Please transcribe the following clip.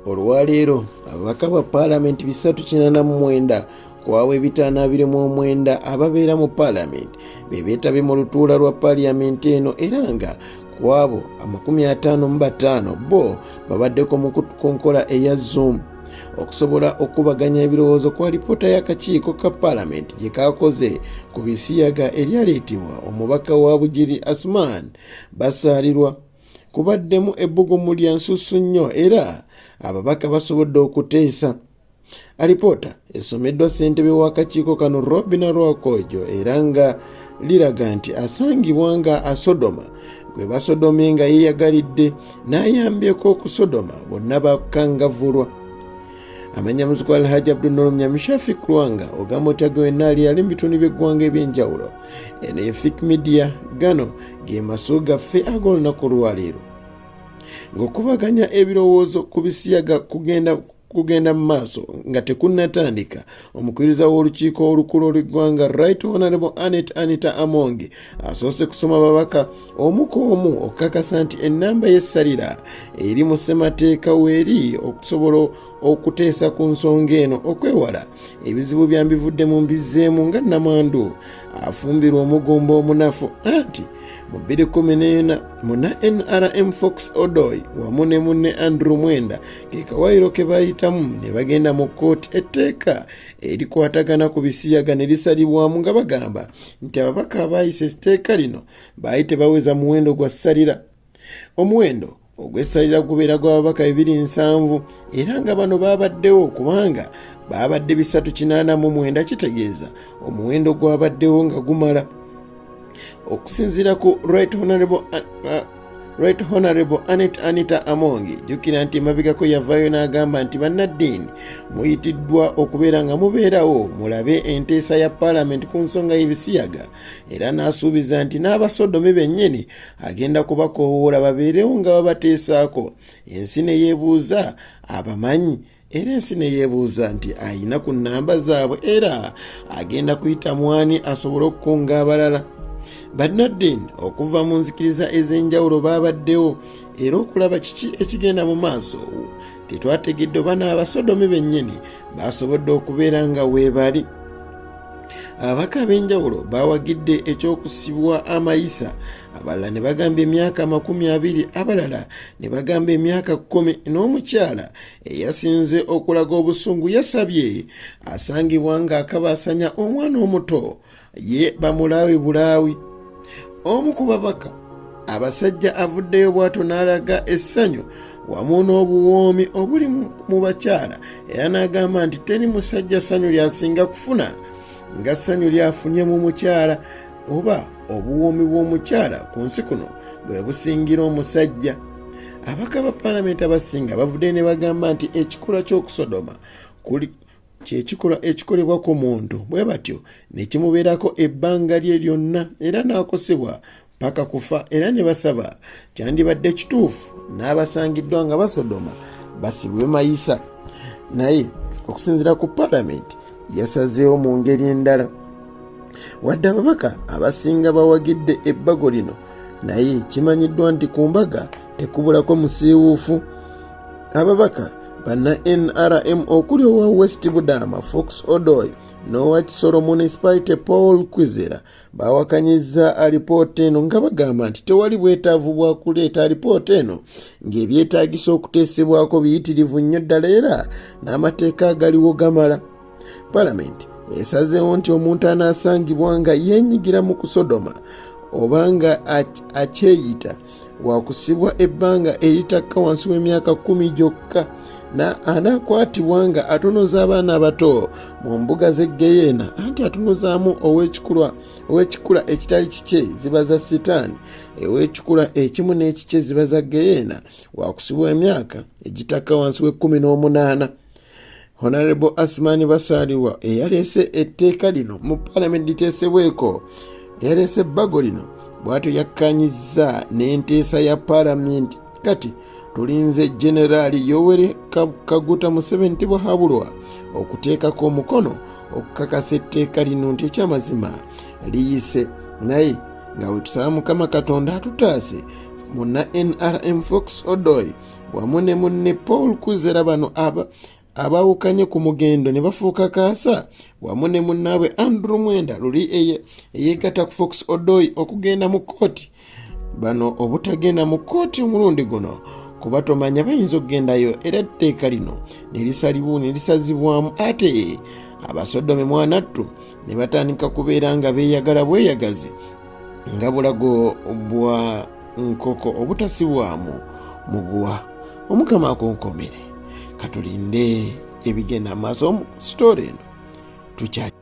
Olwaleero ababaka ba paalamenti 389 ku abo 529 ababeera mu paalamenti be beetabye mu lutuula lwa paaliyamenti eno, era nga ku abo 55 bo babaddeko ku nkola eya Zoom okusobola okubaganya ebirowoozo ku alipoota y'akakiiko ka paalamenti gye kaakoze ku bisiyaga eryaleetebwa omubaka wa Bugiri Asuman Basaalirwa. Kubaddemu ebbugumu lya nsusu nnyo era ababaka basobodde okuteesa. Alipoota esomeddwa ssentebe w'akakiiko kano Robina Rwakojo, era nga liraga nti asangibwa nga asodoma gwe basodomye nga yeeyagalidde n'ayambyeko okusodoma bonna bakangavvulwa. Amanya muzuku Alhaji Abdunuru Mnyamishafi Kulwanga, ogamba otya gwe wenna ali ali mu bitundu by'eggwanga eby'enjawulo? Eno ye Fik Media, gano ge maso gaffe ag'olunaku olwaleero ng'okubaganya ebirowoozo ku bisiyaga kugenda mu maaso nga tekunnatandika. Omukubiriza w'olukiiko olukulu olw'eggwanga Right Honorable Anet Anita Amongi asoose kusoma babaka omu ku omu okukakasa nti ennamba y'essalira eri mu ssemateeka weeri okusobola okuteesa ku nsonga eno okwewala ebizibu byambivudde mu mbizzeemu nga nnamwandu afumbirwa omugumba omunafu. Anti mu 2014 muna NRM Fox Odoi wamu ne munne Andrew Mwenda ke kawaayiro ke bayitamu ne bagenda mu kkooti, etteeka erikwatagana ku bisiyaga ne lisalibwamu nga bagamba nti ababaka abaayisa etteeka lino baali tebaweza muwendo gwa ssalira. Omuwendo ogw'essalira gubeera gw'ababaka 270, era nga bano baabaddewo kubanga baabadde 389, kitegeeza omuwendo gwabaddewo nga gumala. Okusinziira ku Right Honorable Anet Anita Amongi, jjukira nti emabegako yavaayo n'agamba nti bannaddiini muyitiddwa okubeera nga mubeerawo mulabe enteesa ya paalamenti ku nsonga y'ebisiyaga, era n'asuubiza nti n'abasodomi bennyini agenda kubakoowoola babeerewo nga babateesaako. Ensi ne yeebuuza abamanyi, era ensi ne yeebuuza nti ayina ku nnamba zaabwe era agenda kuyita mwani asobole okukunga abalala. Bannaddiini okuva mu nzikiriza ez'enjawulo baabaddewo era okulaba kiki ekigenda mu maaso. Tetwategedde oba n'abasodomi bennyini basobodde okubeera nga weebali. Ababaka ab'enjawulo bawagidde ekyokusibwa amayisa, abalala ne bagamba emyaka 20, abalala ne bagamba emyaka 10. N'omukyala eyasinze okulaga obusungu yasabye asangibwa ng'akabaasanya omwana omuto ye bamulaawi bulaawi. Omu ku babaka abasajja avuddeyo bw'atyo n'alaga essanyu wamu n'obuwoomi obuli mu bakyala, era n'agamba nti teri musajja ssanyu ly'asinga kufuna nga ssanyu ly'afunye mu mukyala, oba obuwoomi bw'omukyala ku nsi kuno bwe busingira omusajja. Ababaka ba paalamenti abasinga bavuddeyo ne bagamba nti ekikolwa ky'okusodoma kuli kyekikolwa ekikolebwa ku muntu bwe batyo ne kimubeerako ebbanga lye lyonna era n'akosebwa paka kufa, era ne basaba kyandibadde kituufu n'abasangiddwa nga basodoma basibwe mayisa. Naye okusinziira ku paalamenti yasazeewo mu ngeri endala. Wadde ababaka abasinga bawagidde ebbago lino, naye kimanyiddwa nti ku mbaga tekubulako musiiwuufu. Ababaka banna NRM okuli owa West Budama Fox Odoi n'owa Kisoro Municipality Paul Kwizera bawakanyizza alipoota eno nga bagamba nti tewali bwetaavu bwa kuleeta alipoota eno ng'ebyetaagisa okuteesebwako biyitirivu nnyo ddala era n'amateeka agaliwo gamala. Palamenti esazeewo nti omuntu anaasangibwa nga yeenyigira mu kusodoma oba nga akyeyita wakusibwa ebbanga eritakka wansi w'emyaka 10 gyokka, na anaakwatibwa nga atunuza abaana abato mu mbuga z'eggeyeena, anti atunuzaamu ow'ekikula ekitali kikye ziba za sitaani, ew'ekikula ekimu n'ekikye ziba za geyeena, wakusibwa emyaka egitakka wansi w'e18. Honorable Asmani Basaalirwa eyaleese etteeka lino mu paalamenti liteesebweko, eyaleese ebbago lino, bw'atyo yakkanyizza n'enteesa ya paalamenti. Kati tulinze Generaali Yoweri Kaguta Museveni Tibuhaburwa okuteekako omukono okukakasa etteeka lino nti ekyamazima liyise, naye nga bwe tusaba Mukama Katonda atutaase. Munna NRM Fox Odoi wamu ne munne Paul Kwizera bano aba abaawukanye ku mugendo ne bafuuka kaasa wamu ne munnaabwe Andrew Mwenda luli eyeegatta ku Fox Odoi okugenda mu kkooti. Bano obutagenda mu kkooti omulundi guno kuba tomanya bayinza okugendayo era etteeka lino ne lisazibwamu ate abasodome mwanattu ne batandika kubeera nga beeyagala bweyagazi nga bulago bwa nkoko obutasibwamu muguwa. Omukama akunkomere, katulinde ebigenda maaso mu sitoola eno tukya.